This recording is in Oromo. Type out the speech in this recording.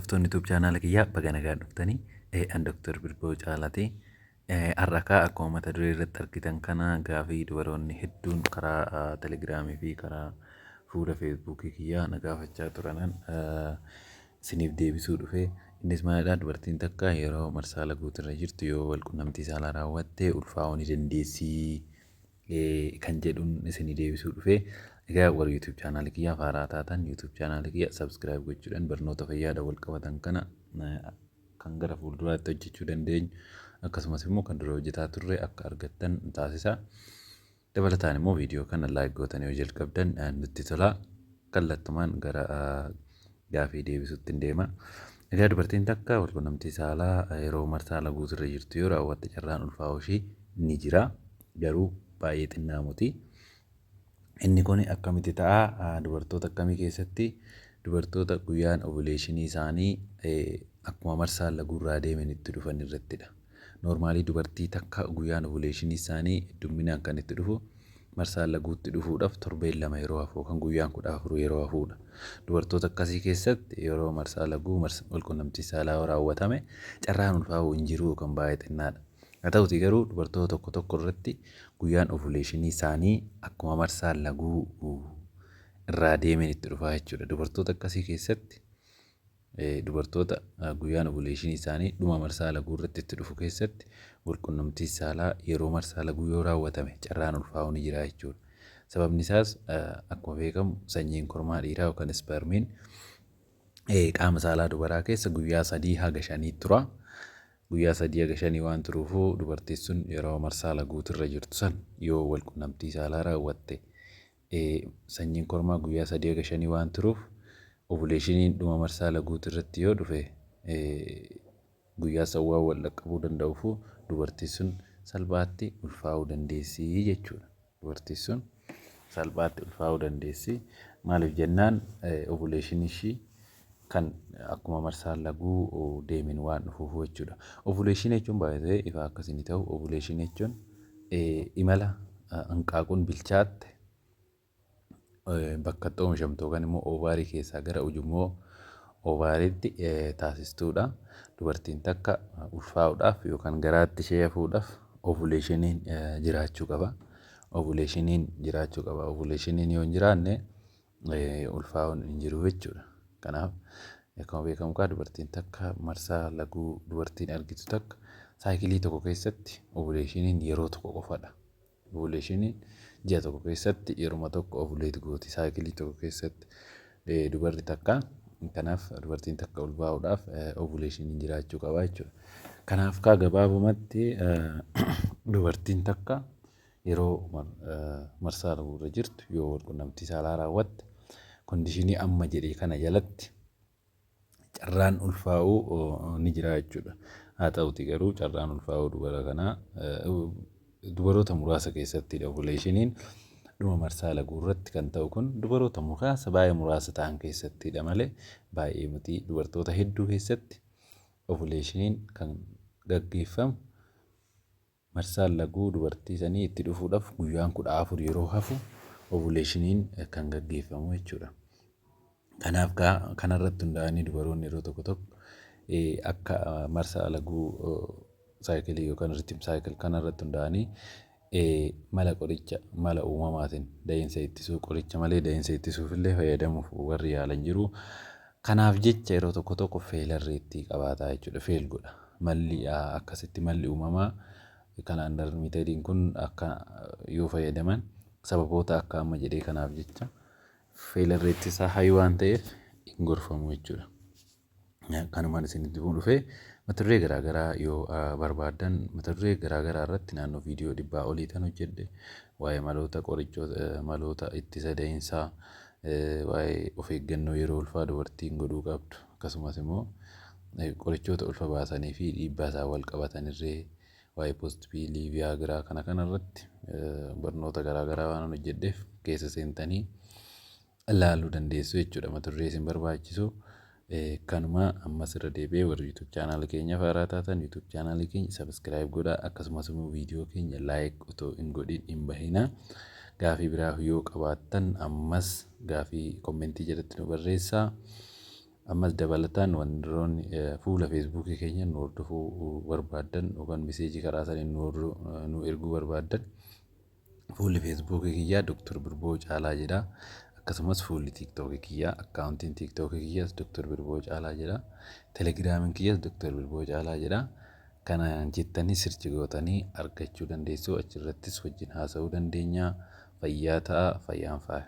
Hordoftoonni YouTube chaanaala kiyyaa, baga nagaan dhuftanii. An Dr. Birboo Caalaati. Har'a kaa akkuma mata duree irratti argitan kana gaafii dubaroonni hedduun karaa Telegiraamii fi karaa fuula Feesbuukii kiyyaa na gaafachaa turanan isiniif deebisuu dhufe. Innis maalidhaa? Dubartiin takka yeroo marsaa laguutirra jirtu yoo walqunnamtii saalaa raawwatte ulfaa'uu ni dandeessii kan jedhuun isinii deebisuu dhufe. Egaa warri YouTube chaanaalii kiyyaaf haaraa taatan, YouTube chaanaalii kiyya subscribe gochuudhaan barnoota fayyaadhaan wal qabatan kana kan gara fuulduraatti hojjechuu dandeenyu, akkasumas immoo kan dura hojjetaa turre akka argattan taasisa. Dabalataan immoo viidiyoo kana like gootanii yoo jalqabdan nutti tola. Kallattumaan gara gaafii deebisuutti hin deema. Egaa dubartiin takka walqunnamtii saalaa yeroo marsaa laguutirra jirtu yoo raawwatte carraan ulfaa'uu ishii ni jira. Garuu baay'ee xinnaa miti. Inni kun akkamitti ta'a? Dubartoota akkamii keessatti? Dubartoota guyyaan ovuleeshinii isaanii akkuma marsaan laguurraa deemen itti dhufan irrattidha. Normally dubartii takka guyyaan ovuleeshinii isaanii heddumminaan kan itti dhufu marsaan laguutti dhufuudhaaf torbeen 2 yeroo hafu yookaan guyyaan 14 yeroo hafuudha. Dubartoota akkasii keessatti yeroo marsaa laguu walqunnamtii saalaa yoo raawwatame carraan ulfaa'uu hin jiru yookaan baay'ee xinnaadha. Haa ta'utii garuu dubartoota tokko tokko irratti guyyaan ovuleeshinii isaanii akkuma marsaan laguu irraa deemeen itti dhufaa jechuudha. Dubartoota akkasii keessatti, dubartoota guyyaan ovuleeshinii isaanii dhuma marsaa laguu irratti itti dhufu keessatti, walqunnamtii saalaa yeroo marsaa laguu yoo raawwatame carraan ulfaa'uu ni jira jechuudha. Sababni isaas, akkuma beekamu sanyiin kormaa dhiiraa yookaan ispermiin qaama saalaa dubaraa keessa guyyaa 3 haga 5 tura. Guyyaa 3 haga 5 waan turuufuu, dubartiin sun yeroo marsaa laguutirra jirtu san yoo walqunnamtii saalaa raawwatte, sanyiin kormaa guyyaa 3 haga 5 waan turuuf, ovuleeshiniin dhuma marsaa laguutirratti yoo dhufe guyyaa san waan wal dhaqqabuu danda'uufuu dubartiin sun salphaatti ulfaa'uu dandeessi jechuudha. Dubartiin sun salphaatti ulfaa'uu dandeessi. Maaliif jennaan, ovuleeshinii ishii kan akkuma marsaan laguu deemen waan dhufuuf jechuudha. Ovuleeshinii jechuun, baay'ee ifa akkasii ta'u, ovuleeshinii jechuun imala hanqaaquun bilchaatte bakka itti oomishamtu yookaan immoo oovaarii keessaa gara ujummoo oovaariitti taasistuudha. Dubartiin takka ulfaa'uudhaaf yookaan garaatti ishee hafuudhaaf ovuleeshiniin jiraachuu qaba. Ovuleeshiniin jiraachuu qaba. Ovuleeshiniin yoo hin jiraanne ulfaa'uun hin jiru jechuudha. Kanaaf akkuma beekamu kaa dubartiin takka, marsaa laguu dubartiin argitu takka, saayikilii tokko keessatti ovuleeshiniin yeroo tokko qofadha. Ovuleeshiniin ji'a tokko keessatti yeruma tokko ovulate gooti saayikilii tokko keessatti dubarri takka. Kanaaf dubartiin takka ulfaa'uudhaaf ovuleeshiniin jiraachuu qaba jechuudha. Kanaaf kaa gabaabumatti dubartiin takka yeroo marsaa laguurra jirtu yoo walqunnamtii saalaa raawwatte, condition amma jedhe kana jalatti carraan ulfaa'uu ni jira jechuudha. Haa ta'uti garuu carraan ulfaa'uu dubara kanaa dubaroota muraasa keessattidha. Ovuleeshiniin dhuma marsaa laguu irratti kan ta'u kun dubaroota muraasa, baay'ee muraasa ta'an keessattidha malee baay'ee miti. Dubartoota hedduu keessatti ovuleeshiniin kan gaggeeffamu marsaan laguu dubartii sanii itti dhufuudhaaf guyyaan 14 yeroo hafu ovuleeshiniin kan gaggeeffamu jechuudha. Kanaaf kaa kanarratti hundaa'anii dubaroonni yeroo tokko tokko akka marsaa laguu saayikilii yookaan rhythm cycle kanarratti hundaa'anii mala qoricha mala uumamaatiin da'iinsa ittisuu, qoricha malee da'iinsa ittisuuf illee fayyadamuuf warri yaalan jiru. Kanaaf jecha yeroo tokko tokko failure rate qabaataa jechuudha. Fail godha. Malli akkasitti, malli uumamaa calendar methodiin kun akka yoo fayyadaman, sababoota akka amma jedhee kanaaf jecha failure rate isaa high waan ta'eef hin gorfamu jechuudha. Kanumaan isinitti dhufee, mata duree garaagaraa yoo barbaaddan, mata duree garaagaraa irratti naannoo viidiyoo 100 olii kan hojjedhe, waa'ee maloota qorichoota, maloota ittisa da'iinsaa, waa'ee of eeggannoo yeroo ulfaa dubartiin godhuu qabdu, akkasumas immoo qorichoota ulfa baasanii fi dhiibbaa isaan wal qabatan irree, waa'ee post pill, Viagra kana kana irratti barnoota garaagaraa waan hojjedheef keessa seentanii ilaaluu dandeessu jechuudha. Mata duree isin barbaachisu kanuma. Ammas irra deebi'ee, warri YouTube chaanaala keenya haaraa taatan YouTube chaanaalii keenya subscribe godhaa, akkasumas immoo viidiyoo keenya like otoo hin godhin hin bahinaa. Gaafii biraa yoo qabaattan ammas gaafii comment jalatti nu barreessaa. Ammas dabalataan wantoonni fuula Feesbuukii keenya nu hordofuu barbaaddan yookaan message karaa saniin nu erguu barbaaddan, fuulli Feesbuukii kiyyaa Dr. Birboo Caalaa jedha. Akkasumas fuulli Tiiktookii kiyyaa, akkaawuntiin Tiiktookii kiyyaas Dr. Birboo Caalaa jedha. Telegiraamiin kiyyaas Dr. Birboo Caalaa jedha. Kana jettanii search gootanii argachuu dandeessu. Achirrattis wajjin haasa'uu dandeenya. Fayyaa ta'a, fayyaan faaya.